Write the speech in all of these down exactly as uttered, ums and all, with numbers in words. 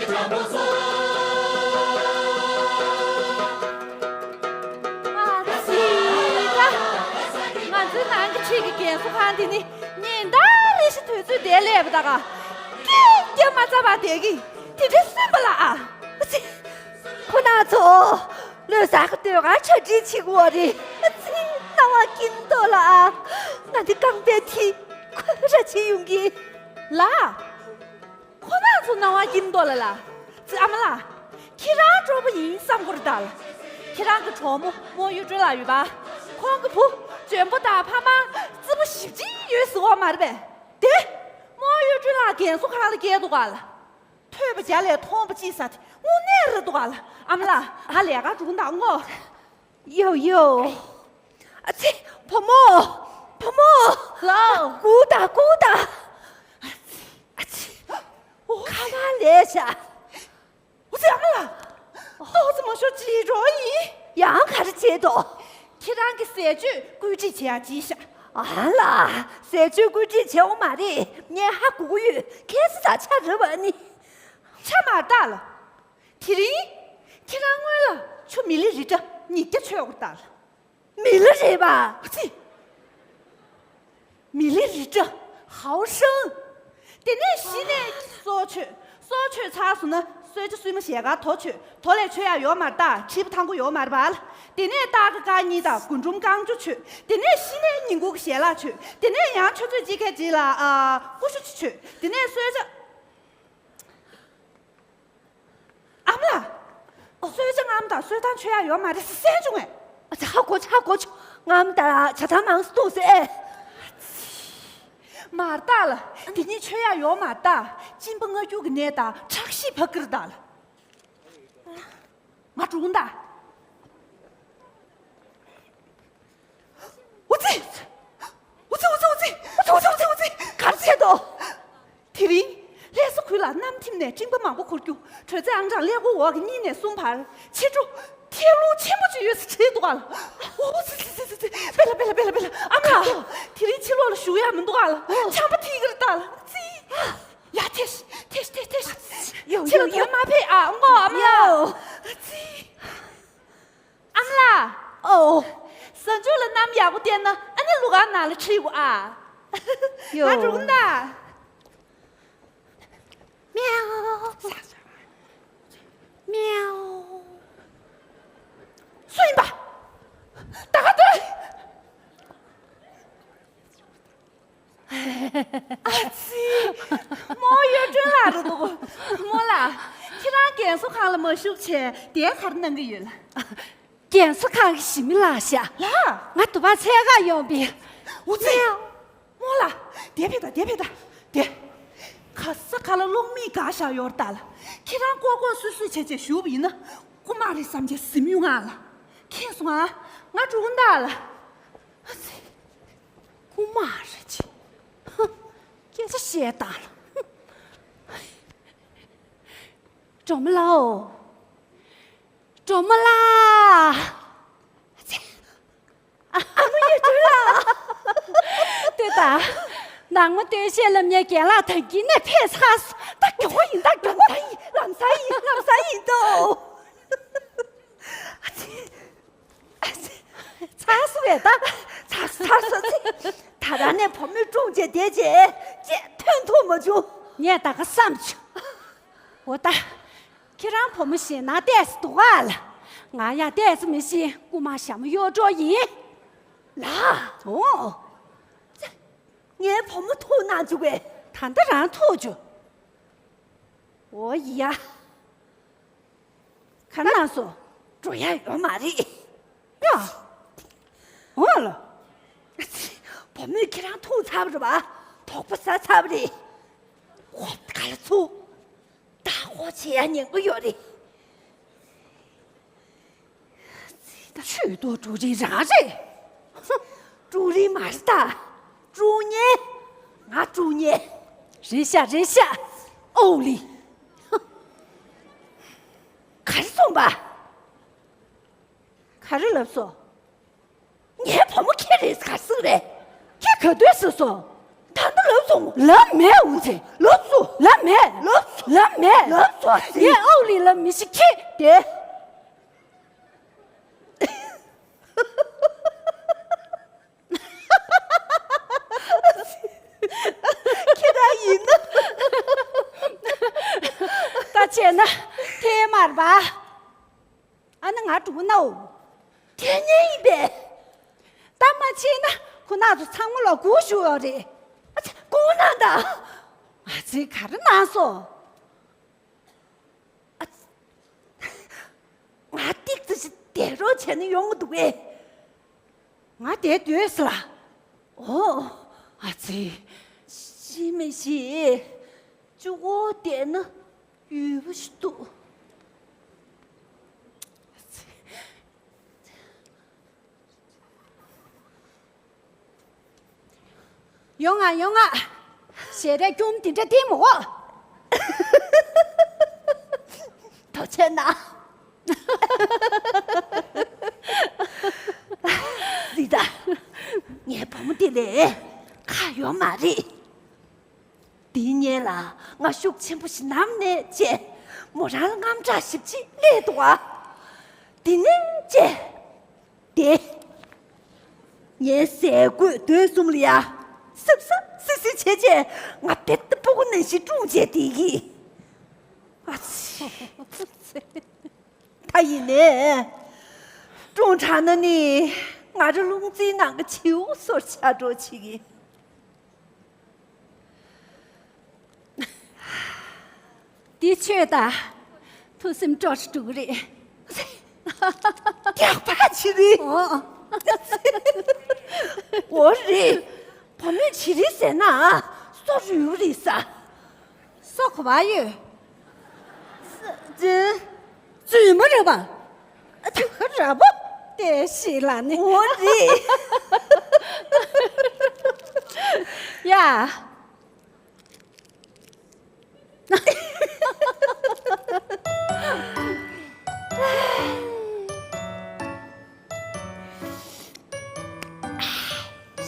ཨ་ཙི་ད། ང་ཚོའི་ནང་གི་ཁྲིད་ཀྱི་རྒན་གསོ་ཁང་འདི་ནི་ཉིན་ལྟར་རེ་བཞིན་དུས་ཚོད་དེ་སླེབས་པ་ད་ག་སྐད་རྒྱབ་མ་ཚར་བར་བསྡད་ཀྱི། དེ་འདྲའི་སུན་པ་ལ་ཨ། ཨ་ཙི། ཁོ་རང་ཚོ་ལོ་གསར་གྱི་ཟློས་གར་གྲ་སྒྲིག་བྱེད་དགོས་རེད། ཨ་ཙི། སྣང་བ་སྐྱིད་མདོག་ལ་ཨ། ང་འདི་རྐང་པའི་མཐིལ་ཁོ་ར་བྱེད་ཡོང་གི། ལ། ཁོ་རང་ཚོ་སྣང་བ་སྐྱིད་མདོག་ལ་ལ། ཙི་ཨ་མ་ལགས། ཁྱེད་རང་སྤྲོ་པོ་ཡིན་བསམ་གྱི་རེད་ད་ལ། ཁྱེད་རང་གི་གྲོགས་མོ་རྨོ་གཡུ་སྒྲོན་ལགས་ཡོད་པ། ཁོང་གི་བུ་འཇོན་པོ་དང་ཕ་མ་རྩེད་མོ་ཞེ་པོ་ཅིག་ཡོད་ཟེར་བ་མ་རེད་པས། དེ། རྨོ་གཡུ་སྒྲོན་ལགས་རྒན་གསོ་ཁང་ལ་བསྐྱལ་འདུག་ག་ལ། ཐོས་པ་བརྒྱ་ལས་མཐོང་བ་གཅིག་ཟེར་དེ་དངོས་གནས་རེད་འདུག་ག་ལ། ཨ་མ་ལགས། ང་ལས་ཀ་འགྲོ་གི་ཡིན་ད་ངོ་། ཡོ་ཡོ། ཨ་ཙི། བུ་མོ། བུ་མོ། ལའོ། སྒུག་དང་སྒུག་དང་། ཨ་ཙི། ཨ་ཙི། ཁ་པར་ལས་བྱ། འོ་ཙི། ཨ་མ་ལགས། ཏོག་ཙམ་མ་ཤོར་ཅིག་འགྲོ་ཡིན། ཡང་ག་རེ་བྱེད་དོ། ཁྱེད་རང་གི་ཟས་སྤྱོད་བཀོད་སྒྲིག་བྱེད་ཡག་ཅིག་ཤག་ཨ་ལ། ཟས་སྤྱོད་བཀོད་སྒྲིག་བྱེད་འོ་མ་རེད། ངས་ཧ་གོ་གི་ཡོད། ཁྱེད་ཚོ་ད་ཆ་རེད་པ་ནི། ཆ་མ་རྟག་ལ། དེ་རིང་། ཁྱེད་རང་སྔོན་ལ་ཆུ་མི་ལི་རི་ཊ་ཉིས་བརྒྱ་མཆོད་དགོས་རེད་ད་ལ། མི་ལི་རི་པ། ཨ་ཙི། མི་ལི་རི་ཊ། ཧའོ་ཧྲང་། དེ་ནས་གཞི་ནས་སྲོག་མཆོད། སྲོག་མཆོད་ཚར་སོང་ན་གསོལ་ཇ་སྲུང་མ་ཞལ་དཀར་དོ་མཆོད། དོ་ལས་མཆོད་ཡག་ཡོད་མ་རེད་ད། མཁྲིས་པ་ཐང་པོ་ཡོད་མ་རེད་པ་ལ། དེ་ནས་སྟག་གི་རྐང་གཉིས་དང་རྒུན་འབྲུམ་རྐང་བཅུ་མཆོད། དེ་ནས་གཞི་ནས་ཉིན་གུང་གི་ཞལ་ལག་མཆོད། དེ་ནས་ཡང་ཆུ་ཚོད་གཅིག་ཁའི་རྗེས་ལ་ཨ། ཀུ་ཤུ་གཅིག་མཆོད། དེ་ནས་གསོལ་ཇ། ཨ་མ་ལགས། གསོལ་ཇ་མངའ་མ་དང་གསོལ་ཐང་མཆོད་ཡག་ཡོད་མ་རེད་ཟེར་གསན་བྱུང་ངས། ཨ་ཙི། ཧ་གོ་ཧ་གོ་ཆོག་ངམ་ད་ཇ་ཐང་མང་སུ་འདུག་ཟེར། མ་རེད་ད་ལ། དེ་གཉིས་མཆོད་ཡག་ཡོད་མ་རེད་ད། གཅིན་པ་མངར་སྐྱུར་གྱི་ནད་དང་ཁྲག་ཤེད་འཕར་གྱི་རེད་ད་ལ། ང་འགྲོ་གི་ཡིན་ད། འོ་ཙི། འོ་ཙི། འོ་ཙི། འོ་ཙི། ག་རེ་བྱས་འདུག་དེ་རིང་ལྷ་ས་ཁུལ་ལ་གནམ་ཐིམ་ནས་སྤྲིན་པ་མང་པོ་འཁོར་རྒྱུ། དྲོད་ཚད་ཨང་གྲངས་ཀླད་ཀོར་འོག་གི་གཉིས་ནས་གསུམ་བར། ཕྱི་དྲོ་ཐལ་རླུང་ཆེན་པོ་ཅིག་ཡོད་ཟེར་བྲིས་འདུག་ག་ལ། འོ་ཙི་ཙི་ཙི་ཙི། པེ་ལ་པེ་ལ་པེ་ལ་པེ་ལ། ཨ་མ་ལགས། དེ་རིང་ཕྱི་ལོགས་ལ་བཞུགས་ཡག་མི་འདུག་ག་ལ། ཆམ་པ་ཐིག་གི་རེད་ད་ལ། ཙི། ཡ། ཐེ་ཤི་ཐེ་ཤི་ཐེ་ཤི་ཐེ་ཤི། ཡོ་ཕྱི་ལ་ཡོ་ཡོ། དོན་མ་ཕེབས་ཨ། ཨོ་ཨ་མ་ལགས། ཡོ། ཨ་ཙི། ཨ་མ་ལགས། ཨོ། གཟའ་མཇུག་ལ་གནམ་ཡག་པོ་བསྟན་ན་ཨ་ནི་གླུ་གར་ནང་ལ་ཁྲིད་དགོས་ཨ། ཡོ། ང་འགྲོ་གི་ཡིན་ད། མེའོ། མེའོ། སུ་ཡིན་པ། ད་ག་དུས། ཨ་ཙི། རྨོ་གཡུ་སྒྲོན་ལགས་རེད་འདུག་རྨོ་ལགས། ཁྱེད་རང་རྒན་གསོ་ཁང་ལ་མ་ཞུགས་བྱས་དེ་ག་རེ་གནང་གི་ཡོད་ལ། རྒན་གསོ་ཁང་གི་ཞི་མི་ལགས་ཤག་ལགས། ང་དུ་བ་འཚོལ་ག་ཡོང་པས། འོ་ཙི། རྨོ་ལགས། དེ་ཕེབས་ད། དེ་ཕེབས་ད། དེ། ག་ས་ག་ལ་གློག་མིག་འགག་བཞག་ཡོད་རེད་ད་ལ། ཁྱེད་རང་ལྐོག་ལྐོག་སུད་སུད་བྱས་བྱས་ཞུགས་པ་ཡིན་ན། རྐུ་མ་རེད་བསམ་བྱས་ཟིན་ཡོང་ང་ལ། མཁྱེན་སོང་ང་། ང་འགྲོ་གི་ཡིན་ད་ལ། ཨ་ཙི། རྐུ་མ་རེད་ཅེས། ཧ། སྐད་ཆ་བཤད་སྟངས་ལ། སྒྲོལ་མ་ལགས། སྒྲོལ་མ་ལགས། ཨ་ཙི། ཨ་མ་གཡུ་སྒྲོན་ལགས། ལྟོས་དང་། ནངས་མོ་སྟོད་གཞས་ལ་ངའི་རྒན་ལགས་ད་གིན་ནས་ཕེབས་ཚར་སོང་། ད་མགྱོགས་པོ་ཡིན། ད་མགྱོགས་པོ། ལམ་སང་ཡིན། ལམ་སང་ཡིན། ལམ་སང་ཡིན་ཏོ། ཨ་ཙི། ཨ་ཙི། ཚར་སོང་བས་ད། ཚར་སོང་། ཚར་སོང་། ཨ་ཙི། ད་རང་ནས་བུ་མོས་བཀྲོངས་བྱས་བསྡད་རྗེས་ཅེས་ཐོན་ཐུབ་མ་བྱུང་། ངས་ད་ག་བསམ་བྱུང་། འོ་ད། ཁྱེད་རང་བུ་མོ་ཞེད་སྣང་ཏོག་ཙམ་འདུག་ག་ལ། ང་ཡང་ཏོག་ཙམ་མི་ཤེས། རྐུ་མ་ཞྭ་མོ་གཡོ་འགྲོ་ཡིན། ལགས། འོ། ངའི་བུ་མོ་ཐུག་གནང་བཅུག་གས། ད་ལྟ་རང་ཐུག་བྱུང་། འོ་ཡ། ག་གནང་སོང་། འགྲོ་ཡ་ཡོད་མ་རེད། ཡ། འོ་ལ། བུ་མོས་ཁྱེད་རང་ཐུག་ཚར་བ་རེད་པ། དོགས་པ་ཟ་ཚར་བ་རེད། ཧོབ་ག་ལ་ཚུགས། ད་ཧོ་བྱེད་ཡ་ཉེན་ཁ་ཡོད་རེད། ཆོས་རྡོར་ཀྲུའུ་རིན་རང་རེད། ཧུ། ཀྲུའུ་རིན་མ་རེད་ད། ཀྲུའུ་ཉེ། ང་ཀྲུའུ་ཉེ། རེད་ཤག་རེད་ཤག་ཨོ་ལི། ཧུ། ག་རེ་གསུངས་པ། ག་རེ་ལབ་སོང་། ངའི་བུ་མོ་ཁྱེད་རེད་ག་ཟེར་རེད། ཁྱེད་ག་དུས་ཟེར་སོང་། ད་ལྟ་ལབ་སོང་། ལབ་མེད། འོ་ཙི། ལབ་སོང་། ལབ་མེད། ལབ་ ལབ་མེད། ལབ་སོང་ཟིག་ངས་ཨོ་ལི་ལབ་མི་ཤེས་ཁྱི། དེ། ཁྱེད་རང་ཡིན་ན། ད་བྱས་ན་ཐེ་མར་བ། ཨ་ནི་ང་གྲུ་ནའོ། དེ་ཉིད་ཡིན་པས། ད་མ་བྱས་ན་ཁོ་ན་ཚོ་ཚང་མ་ལ་སྒུག་བཞུགས་ཡོད་རེད། ཨ་ཙི་སྒུག་ན་ད། ཨ་ཙི་ག་རེ་གནང་སོང་། ཨ་ཙི། ང་ཏིག་ཙི་ཞིག་བསྡད་རོགས་བྱས་ན་ཡོང་གི་འདུག་གས། ང་བསྡད་སྡོད་ཟེར་ལ། ཨོ། ཨ་ཙི། ཤི་མི་ཤི། གཅིག་པོ་བསྡད་ན་ཡུས་པོ་ཞིག་འདུག་ཡོང་ང་ཡོང་ང་། ཞལ་རས་སྐྱོམ་དེ་འདྲ་བསྟན་མོ། ཐུགས་རྗེ་གནང་། སྲིད་ད། ངའི་བུ་མོ་དེ་ལས་ཁག་ཡོད་མ་རེད། དེའི་སྔོན་ལ་ང་ཤུགས་ཆེན་པོ་ཞིག་ནམ་ནས་བྱས། མོ་རང་ལ་དངངས་སྐྲག་ཞེ་པོ་ཅིག་སླེབས་འདུག་བ། དེ་ནས་བྱས། དེ། ངའི་ཟས་གོས་སྡོད་གསུམ་ལ་ཡ། སིབ་སིབ་སིབ་སིབ་བྱས་བྱས་ང་རྦད་དེ་སྤུ་གུ་ནང་བཞིན་སྲུང་བྱས་བསྡད་ཀྱི། ཨ་ཙི། ད་ཡིན་ནའི། སྲུང་དྲགས་ན་ནི་ང་རང་ལུང་རྩིས་ནང་གི་བྱིའུ་སོར་ཆགས་འགྲོ་བྱེད་ཀྱི། འདི་ཆོས་དང་ཐུགས་སེམས་སྤྲོ་སྤྲོ་གི་རེད། རྒྱག་པ་བྱི་རིལ། འོ། འོ་རེད། བུ་མོས་བྱི་རིལ་ཟས་ན་སོ་རུལ་རེད་ས། སོ་ག་པར་ཡོད། ཙི། རྫུན་མ་རེད་པ། ད་ག་ར་པོ་དེ་ཞིག་ལ་ནི། འོ་རེད། ཡ།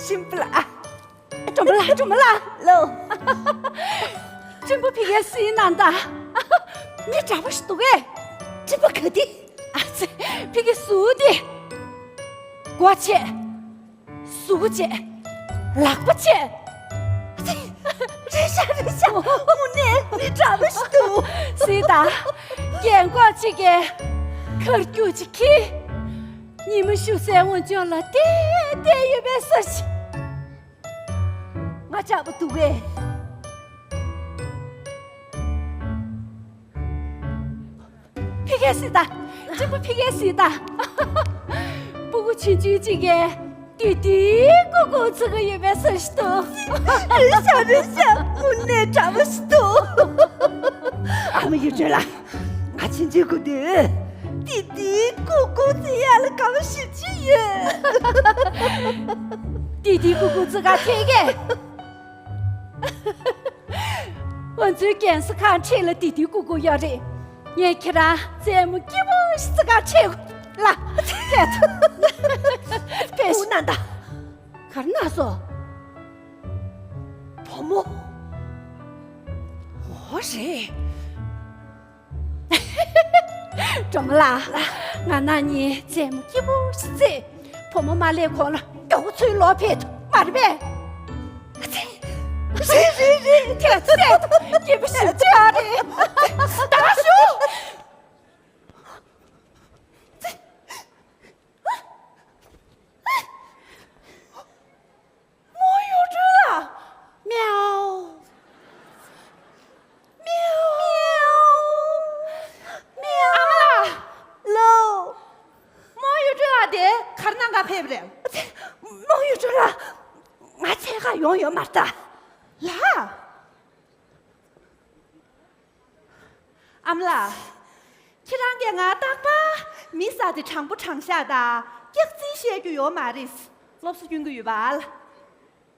ཤིམ་པ་ལ། སྒྲོལ་མ་ལགས། སྒྲོལ་མ་ལགས། ལོ། སྤྲིན་པ་ཕ་གིར་གཟིགས་གནང་དང་། མི་འདྲ་པོ་ཞིག་འདུག་གས། སྤྲིན་པ་ག་དེ། ཨ་ཙི། ཕ་གིའི་གཟུགས་དེ། མགོ་བྱས། གཟུགས་བྱས། ལག་པ་བྱས། ཨ་ཙི། རེད་ཤག་རེད་ཤག་དངོས་གནས་མི་འདྲ་པོ་ཞིག་འདུག་གཟིགས་དང་། རྒན་གོག་ཅིག་གིས་ཁར་རྒྱུག་ཅིག་ཁྱེར། ཉི་མ་ཤར་སའི་དབུས་ལྗོངས་ལ་བལྟས་བལྟས་ཡོད་པའི་ས་ཞིག་ང་ཅག་པོ་འདུག་གས། ཕ་གིར་གཟིགས་དང་། སྤྲིན་པ་ཕ་གིར་གཟིགས་དང་། སྤུ་གུ་ཆུང་ཆུང་ཅིག་གིས་དི་དི་ཀུ་ཀུ་ཅིག་ཡོད་པའི་ས་ཞིག་འདུག་རེད་ཤག་རེད་ཤག་དངོས་གནས་འདྲ་པོ་ཞིག་འདུག་ཨ་མ་གཡུ་སྒྲོན་ལགས། ང་ཕྱིན་ཆད་སྐུ་དུས་དི་དི་ཀུ་ཀུ་ཅིག་ཡ་ལ་དགའ་པོ་ཞེ་པོ་ཅིག་ཡོད། དི་དི་ཀུ་ཀུ་ཅིག་ག་ཐད་ཀས། ང་ཚོའི་རྒན་གསོ་ཁང་འཁྲིས་ལ་དི་དི་ཀུ་ཀུ་ཡོད་རེད། ངས་ཁྱེད་རང་རྩེད་མོ་སྐྱིད་པོ་ཞིག་རྩེ་གར་ཁྲིད་དགོས་ལ། ཕེབས། ཕེབས། ཨུ་ན་ད། ག་རེ་གནང་སོང་། བུ་མོ། འོ་རེད། སྒྲོལ་མ་ལགས། ང་རང་གཉིས་རྩེད་མོ་སྐྱིད་པོ་ཞིག་རྩེས། བུ་མོ་མ་སླེབས་གོང་ལ་མགྱོགས་པོ་ཚུར་ལོག་ཕེབས་ཐུབ་མ་རེད་པས། རེད་རེད་རེད། ཐད་ཚད་སྐྱིད་པོ་ཞིག་ཅིག་རེད། ད་ཞུ། རྨོ་གཡུ་སྒྲོན་ལགས། མེའོ། མེའོ། མེའོ། ཨ་མ་ལགས། ལོ། རྨོ་གཡུ་སྒྲོན་ལགས་དེ་ག་རེ་གནང་ག་ཕེབས་རེད། རྨོ་གཡུ་སྒྲོན་ལགས། ང་འཚོལ་ག་ཡོང་ཡོད་མ་རེད་ད། ལགས། ཨ་མ་ལགས། ཁྱེད་རང་གིས་ང་རྟག་པར་མི་ཟེར་དེ་དྲང་པོ་དྲང་བཞག་དང་སྐྱག་རྫུན་བཤད་རྒྱུ་ཡོད་མ་རེད། སློབ་གསོ་སྐྱོན་གྱི་ཡོད་པ་ལ།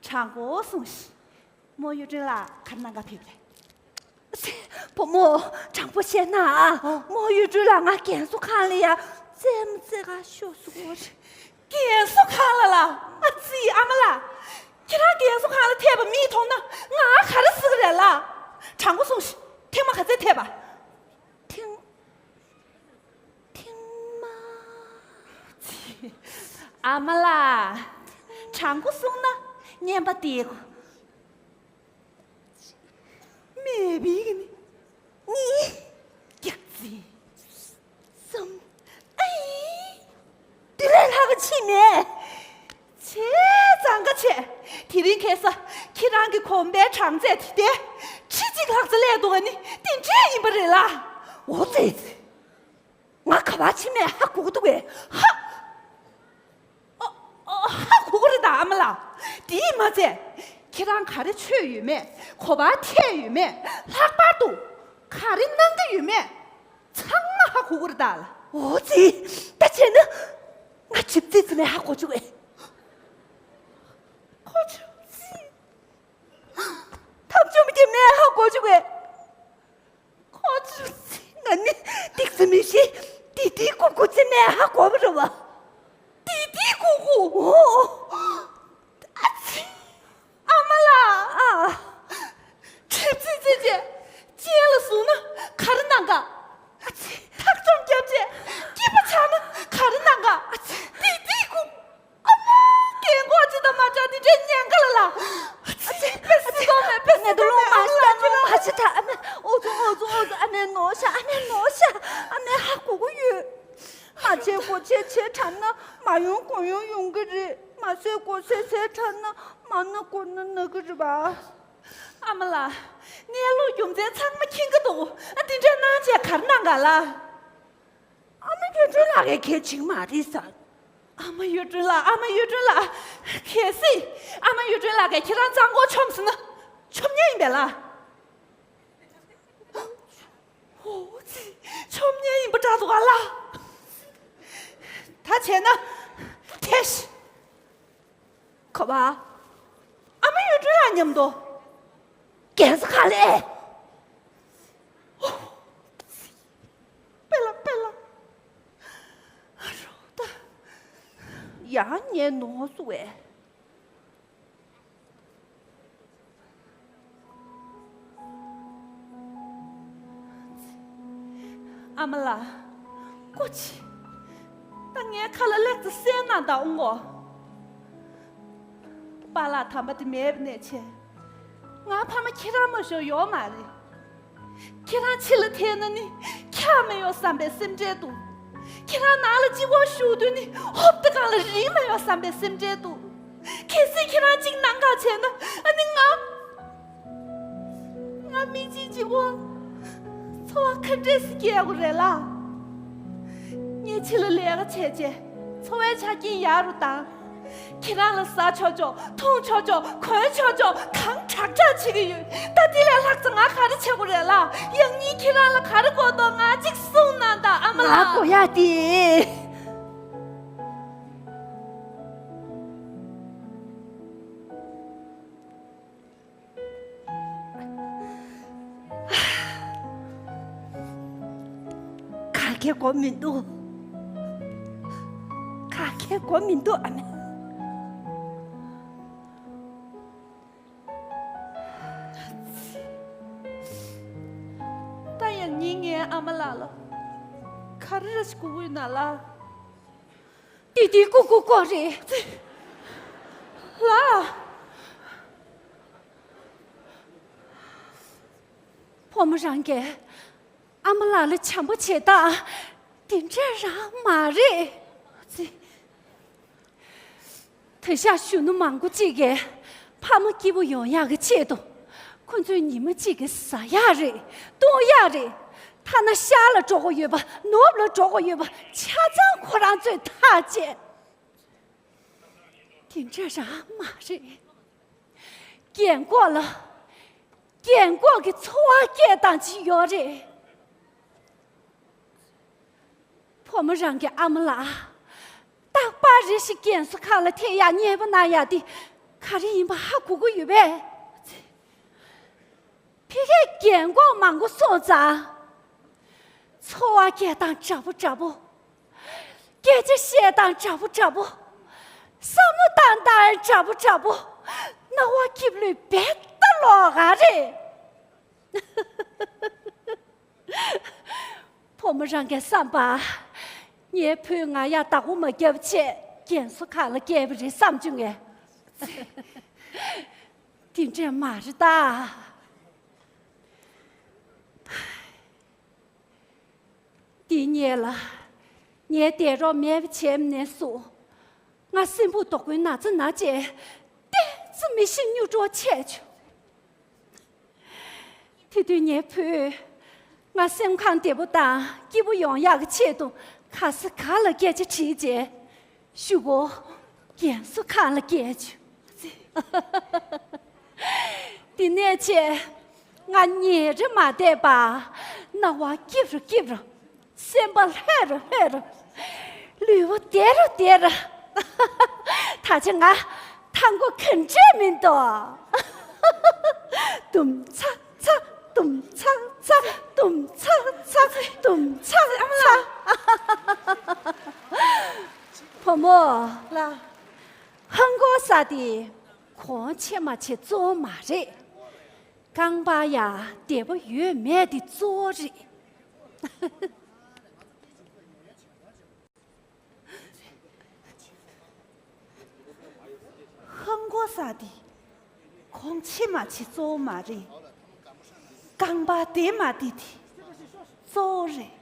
དྲང་པོ་གསུངས་ཤིག་རྨོ་གཡུ་སྒྲོན་ལགས་ག་རེ་གནང་ག་ཕེབས་རེད། བུ་མོ། དྲང་པོ་བཤད་ན་ཨ། རྨོ་གཡུ་སྒྲོན་ལགས་ང་རྒན་གསོ་ཁང་ལ་ཡ་རྩེད་མོ་རྩེ་ག་ཤོག་ཟེར་གོ་རེད། རྒན་གསོ་ཁང་ལ་ལ། ཨ་ཙི། ཨ་མ་ལགས། ཁྱེད་རང་རྒན་གསོ་ཁང་ལ་ཐེབས་པ་མིས་མཐོང་ན་ང་ག་རེ་ཟེར་གི་རེད་ལགས། དྲང་པོ་གསུངས་ཤིག་ཐེངས་མ་ག་ཚོད་ཐེབས་པ། ཐེངས་ཐེངས་མ། ཨ་མ་ལགས། དྲང་པོ་གསུངས་ན་རྔན་པ་དེ། མེད་པའི་གི་ནི། གཉིས། རྒྱག་རྩིས། གསུམ། ཨའི། དེ་ལས་ལྷག་ག་ཕྱིན་མེད། བྱས་ཙང་ག་བྱས། དེ་རིང་ཁ་སང་ཁྱེད་རང་གི་གོམ་པའི་གྲངས་ཚད་དེ་དེ། ཁྲི་གཅིག་ལྷག་ཙམ་སླེབས་འདུག་ག་ནི་དེ་འདྲས་ཡིན་པ་རེད་ལ། འོ་ཙི། ང་ག་པར་ཕྱིན་མེད་ཧ་གོ་གི་འདུག་གས། ཧ། ཨ། ཨ། ཧ་གོ་གི་རེད་ད་ཨ་མ་ལགས། དེས་མ་ཚད། ཁྱེད་རང་ག་རེ་མཆོད་ཡོད་མེད། ག་པར་ཐད་ཡོད་མེད། ལྷག་པར་དུ། ག་རེ་གནང་གི་ཡོད་མེད། ཚང་མ་ཧ་གོ་གི་རེད་ད་ལ། འོ་ཙི། ད་བྱས་ན། ང་ཁྲིབ་ཙིག་ཙི་མེད་ཧ་གོ་བཅུག་གས། གོ་བཅུག་ཙི། ཐབ་ཆུམ་གྱི་མེད་ཧ་གོ་བཅུག་གས། ཁོ་ཚོས་ང་ནི་ཏིག་ཙི་མི་ཤེས། ཏི་ཏི་ཀུ་ཀུ་ཙི་མེད་ཧ་གོ་བ་རེད་བ། ཏི་ཏི་ཀུ་ཀུ། འོ། ཨ་ཙི། ཨ་མ་ལགས། ཨ། ཁྲིབ་ཙི་ཙི་ཅེ། ཅེ་ལ་བཟུང་ན་ག་རེ་གནང་ག། ཨ་ཙི། ཐག་ཆོད་རྒྱབ་ཅེ། སྐྱིད་པ་ཆགས་ན་ག་རེ་གནང་ག། ཨ་ཙི། ཏི་ཏི་ཀུ། ཨ་མ། རྒན་གོག་ཅིག་དང་མ་འདྲ་འདི་འདྲའི་ཉེན་ཁ་ལ་ལ། ཨ་ཙི། པེ་སི་ཏོ་མེ། པེ་སི་ཏོ་མེ། ཨ་མ་ལགས། ཨ་མ་ལགས། ཨ་མ་ལགས། ཨ་མ་ལགས། ཨ་མ་ལགས། ཨ་མ་ལགས། ཨ་མ་ལགས། ཨོ་ཙོ། ཨོ་ཙོ། ཨོ་ཙོ། ཨ་མས་ནོར་ཤག་ཨ་མས་ནོར་ཤག་ཨ་མས་ཧ་གོ་གི་ཡོད། མ་བྱེད་དགོས་བྱེད་བྱེད་དྲགས་ན་མ་ཡོང་དགོས་ཡོང་ཡོང་གི་རེད། མ་ཟས་དགོས་ཟས་ཟས་དྲགས་ན་མ་ན་དགོས་ན་ན་གི་རེད་པ། ཨ་མ་ལགས། གནས་ལུགས་རྒྱུ་མཚན་ཚང་མ་མཁྱེན་གི་འདུག་ཨ། འདི་འདྲའི་གནང་བྱས་ག་རེ་གནང་ག་ལ། ཨ་མ་གཡུ་སྒྲོན་ལགས་ཀྱིས་གལ་ཆེན་མ་རེད་ཟེར། ཨ་མ་གཡུ་སྒྲོན་ལགས། ཨ་མ་གཡུ་སྒྲོན་ལགས། གལ་སྲིད་ཨ་མ་གཡུ་སྒྲོན་ལགས་ཀྱིས་ཁྱེད་རང་གཙང་པོ་མཆོངས་ཟེར་ན་མཆོང་ཉན་ཡིན་པས་ལ། འོ་ཙི། མཆོང་ཉན་ཡིན་པ་འདྲ་འདུག་ག་ལ། ད་བྱས་ན་དེ་ཤི། ག་པར། ཨ་མ་གཡུ་སྒྲོན་ལགས་མཉམ་དུ། རྒན་གསོ་ཁང་ལ། པེ་ལ་པེ་ལ། རོ་ད། ཡང་ཉལ་ནོར་སོང་བས། ཨ་མ་ལགས། སྐུ་མཁྱེན། ད་ངའི་ཁ་ལ་ལེགས་ཙི་གསན་གནང་དང་འོང་ངོ་། པཱ་ལགས་དམ་པ་དེ་མེད་པ་ནས་བྱས། ང་ཕ་མ་ཁྱེད་རང་མ་ཞོ་ཡོད་མ་རེད། ཁྱེད་རང་ཕྱི་ལ་ཐལ་ན་ནི་ཁྱབ་མི་ཡོང་བསམ་པའི་སེམས་ཁྲལ་འདུག་ཁྱེད་རང་ནང་ལ་གཅིག་པོ་བཞུགས་དུས་ནི་ཧོབ་ཏེ་སྒང་ལ་རིལ་མ་ཡོང་བསམ་པའི་སེམས་ཁྲལ་འདུག་གལ་སྲིད་ཁྱེད་རང་གཅིག་གནང་ག་བྱས་ན་ཨ་ནི་ང་། ང་མི་གཅིག་གཅིག་པོ། འཚོ་བ་ག་འདྲས་སེ་སྐྱེལ་དགོས་རེད་ལ། ངས་ཕྱི་ལ་ལས་ཀ་བྱས་རྗེས་འཚོ་བའི་ཆ་རྐྱེན་ཡག་རུ་བཏང་། ཁྱེད་རང་ལ་ཟ་ཆོག་ཆོག་འཐུང་ཆོག་ཆོག་གོན་ཆོག་ཆོག་གང་དྲག་དྲག་བྱེད་ཀྱི་ཡོད། ད་དེ་ལས་ལྷག་ཙམ་ང་ག་རེ་བྱེད་དགོས་རེད་ལ། ཡང་སྙིང་ཁྱེད་རང་ལ་ག་རེ་དགོས་འདུག་ང་གཅིག་གསུངས་གནང་དང་ཨ་མ་ལགས། ང་དགོས་ཡ་དེ། ག་གེ་གོ་མི་འདུག་ག་གེ་གོ་མི་འདུག་ཨ་མ། ད་ཡང་སྙིང་ངའི་ཨ་མ་ལགས་ལ་ག་རེ་རེ་ཞིག་དགོས་ཀྱི་ཡོད་ན་ལ། ཏི་ཏི་ཀུ་ཀུ་ཀོ་རེད། ལ། ཕོ་མོ་རང་གིས་ཨ་མ་ལགས་ལ་བྱམས་པོ་བྱེད་སྟངས་དེ་འདྲ་རང་མ་རེད། ཙི། དེང་སང་གཞོན་ནུ་མང་པོ་ཅིག་གིས་ཕ་མ་སྐྱིད་པོ་ཡོང་ཡག་གི་ཆེད་དུ་ཁོ་ཚོས་ཉི་མ་གཅིག་གི་ཟ་ཡག་རེད། བཏུང་ཡག་རེད། ཐ་ན་ཤར་ལ་འགྲོ་དགོས་ཡོད་པ་ནུབ་ལ་འགྲོ་དགོས་ཡོད་པ་ཆ་ཚང་ཁོ་རང་ཚོས་ཐག་བཅད། དེ་འདྲ་རང་མ་རེད། རྒན་གོག་ལ་རྒན་གོག་གི་འཚོ་བ་སྐྱེལ་སྟངས་ཅིག་ཡོད་རེད། ཕོ་མོ་རང་གི་ཨ་མ་ལགས། རྟག་པར་རེ་ཞིག་རྒན་གསོ་ཁང་ལ་ཐད་ཡག་ཉེས་པ་གནང་ཡག་དེ་ག་རེ་ཡིན་པ་ཧ་གོ་གི་ཡོད་པས། ཕ་གིར་རྒན་གོག་མང་པོ་སོང་ཙང་། འཚོ་བ་སྐྱེལ་སྟངས་འདྲ་པོ་འདྲ་པོ། སྐད་ཆ་བཤད་སྟངས་འདྲ་པོ་འདྲ་པོ། བསམ་བློ་བཏང་སྟངས་འདྲ་པོ་འདྲ་པོ། སྣང་བ་སྐྱིད་པོ་རྦད་དེ་ལོག་ག་རེད། བུ་མོ་རང་གི་བསམ་པ། ངའི་བུས་ང་ཡར་བདག་པོ་མ་བརྒྱབ་ཆེད་རྒན་གསོ་ཁང་ལ་བསྐྱལ་བ་རེད་བསམ་བྱུང་ངས། དེ་འདྲས་མ་རེད་ད། དེ་ཉིད་ལ་ངའི་བསྡད་རོགས་མེད་པ་བྱས་ནས་སུ། ང་སྲིན་འབུ་རྡོག་པོའི་ན་ཚ་ན་བྱས་ཏོག་ཙམ་མི་ཤི་སྨྱོ་འགྲོ་བྱས་བྱུང་། དེ་དུས་ངའི་བུས་ང་སེམས་ཁམས་བདེ་པོ་དང་སྐྱིད་པོ་ཡོང་ཡག་གི་ཆེད་དུ་ག་ས་ག་ལ་སྐད་ཆ་དྲིས་རྗེས། གཞུག་གུ་རྒན་གསོ་ཁང་ལ་བསྐྱལ་བྱུང་། དེ་ནས་བྱས་ང་ཉིན་རེ་མ་བསྡད་པར་སྣང་བ་སྐྱིད་རུ་སྐྱིད་རུ། སེམས་པ་ལྷོད་རུ་ལྷོད་རུ། ལུས་པོ་བདེ་རུ་བདེ་རུ། ད་ཆ་ང་ཐང་གོ་ག་འདྲས་མིན་འདུག་དུམ་ཚ་ཚ། དུམ་ཚ་ཚ། དུམ་ཚ་ཚ། དུམ་ཚ་ཚ། བུ་མོ། ལགས། ཧང་གོ་ས་དེ་གོང་ཆེ་མ་ཆེ་གཙོ་བོ་མ་རེད། རྐང་པ་ཡ་བདེ་པོ་ཡོད་མེད་དེ་གཙོ་བོ་རེད། ཧང་གོ་ས་དེ་གོང་ཆེ་མ་ཆེ་གཙོ་བོ་མ་རེད། རྐང་པ་བདེ་མ་བདེ་དེ་གཙོ་བོ་རེད།